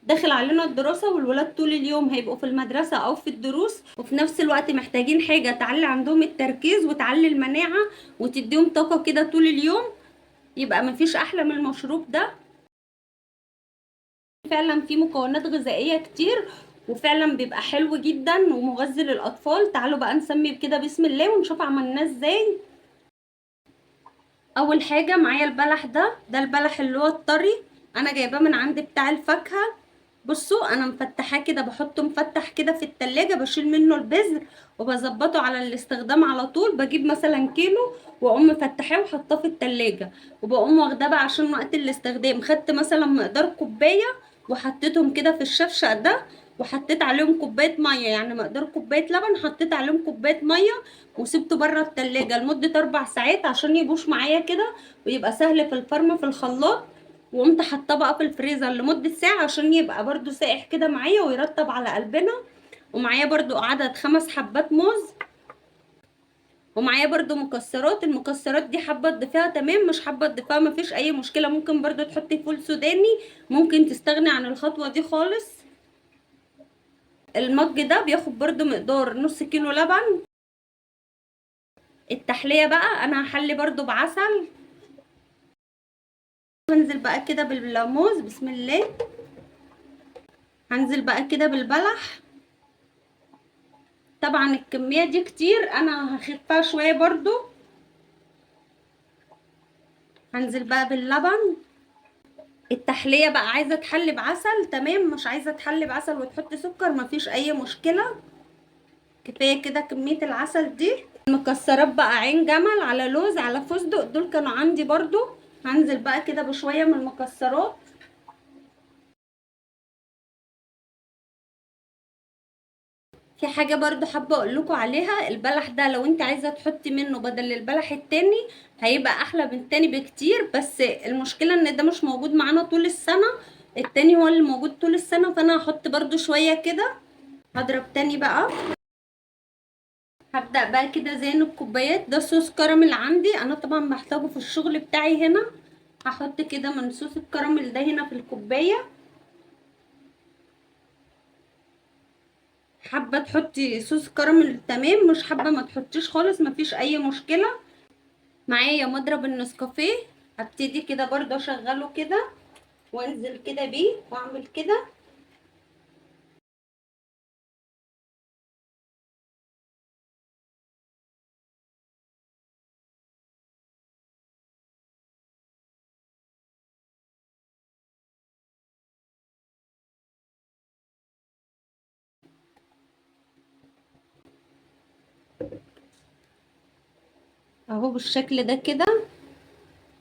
داخل علينا الدراسة والولاد طول اليوم هيبقوا في المدرسة او في الدروس، وفي نفس الوقت محتاجين حاجة تعلي عندهم التركيز وتعلي المناعة وتديهم طاقة كده طول اليوم، يبقى مفيش احلى من المشروب ده. فعلا فيه مكونات غذائية كتير، وفعلا بيبقى حلو جدا ومغذي للاطفال. تعالوا بقى نسمي كده بسم الله ونشوف عملناه ازاي. اول حاجة معايا البلح ده، ده البلح اللي هو الطري، انا جايباه من عند بتاع الفاكهة. بصوا انا مفتحاه كده، بحطه مفتح كده في التلاجة، بشيل منه البذر وبظبطه على الاستخدام على طول. بجيب مثلا كيلو واقوم مفتحاه وحطاه في التلاجة، وبقوم واخداه بقى عشان وقت الاستخدام. خدت مثلا مقدار كوباية وحطيتهم كده في الشفشق ده، وحطيت عليهم كوباية مية، يعني مقدار كوباية لبن حطيت عليهم كوباية مية، وسبته بره التلاجة لمدة 4 ساعات عشان يبوش معايا كده ويبقى سهل في الفرم في الخلاط. وقمت حاطاه بقى في الفريزر لمدة ساعة عشان يبقى برده ساقح كده معايا ويرطب على قلبنا. ومعايا برده عدد 5 حبات موز، ومعايا برده مكسرات. المكسرات دي حابة تضيفيها تمام، مش حابة تضيفيها مفيش اي مشكلة. ممكن برده تحطي فول سوداني، ممكن تستغني عن الخطوة دي خالص. المج ده بياخد برده مقدار نص كيلو لبن. التحلية بقى انا هحلي برده بعسل. هنزل بقى كده بالموز بسم الله، هنزل بقى كده بالبلح. طبعا الكمية دي كتير، انا هخفها شوية برده. هنزل بقى باللبن. التحلية بقى عايزة تحلي بعسل تمام، مش عايزة تحلي بعسل وتحط سكر مفيش اي مشكلة. كفاية كده كمية العسل دي. المكسرات بقى عين جمل على لوز على فستق، دول كانوا عندي برضو. هنزل بقى كده بشوية من المكسرات. في حاجة برضو حابة اقول لكم عليها، البلح ده لو انت عايزة تحطي منه بدل البلح التاني هيبقى احلى من التاني بكتير، بس المشكلة ان ده مش موجود معانا طول السنة، التاني هو اللي موجود طول السنة، فانا هحط برضو شوية كده. هضرب تاني بقى. هبدأ بقى كده زين الكوبايات. ده صوص كراميل عندي، انا طبعا بحتاجه في الشغل بتاعي هنا. هحط كده من صوص الكراميل ده هنا في الكوباية. حابة تحطي صوص كراميل تمام، مش حابة ما تحطيش خالص مفيش اي مشكلة. معايا مضرب النسكافيه، هبتدي كده برضه اشغله كده وانزل كده بيه واعمل كده. اهو بالشكل ده كده.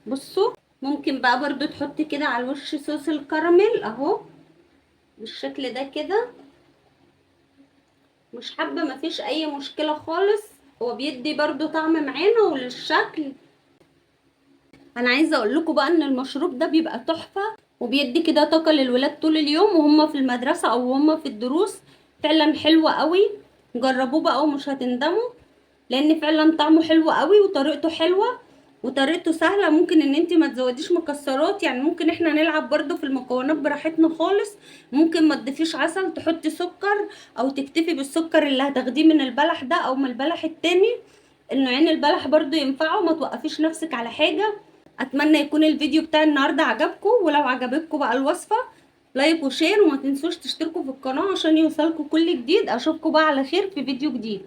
بصوا ممكن بقى برضو تحطي كده على الوش صوص الكراميل اهو بالشكل ده كده. مش حابة مفيش اي مشكلة خالص، هو بيدي برضو طعم معانا وللشكل. انا عايزة اقول لكم بقى ان المشروب ده بيبقى تحفة، وبيدي كده طاقة للولاد طول اليوم وهم في المدرسة او وهم في الدروس. فعلا حلو قوي، جربوه بقى ومش هتندموا، لان فعلا طعمه حلو قوي وطريقته حلوة وطريقته سهلة. ممكن ان انت ما تزوديش مكسرات، يعني ممكن احنا نلعب برضو في المكونات براحتنا خالص. ممكن ما تضيفيش عسل، تحطي سكر او تكتفي بالسكر اللي هتاخديه من البلح ده او من البلح التاني. النوعين البلح برضو ينفعوا، ما توقفيش نفسك على حاجة. اتمنى يكون الفيديو بتاع النهارده عجبكم، ولو عجبتكم بقى الوصفة like و share، وما تنسوش تشتركوا في القناة عشان يوصلكم كل جديد. اشوفكم بقى على خير في فيديو جديد.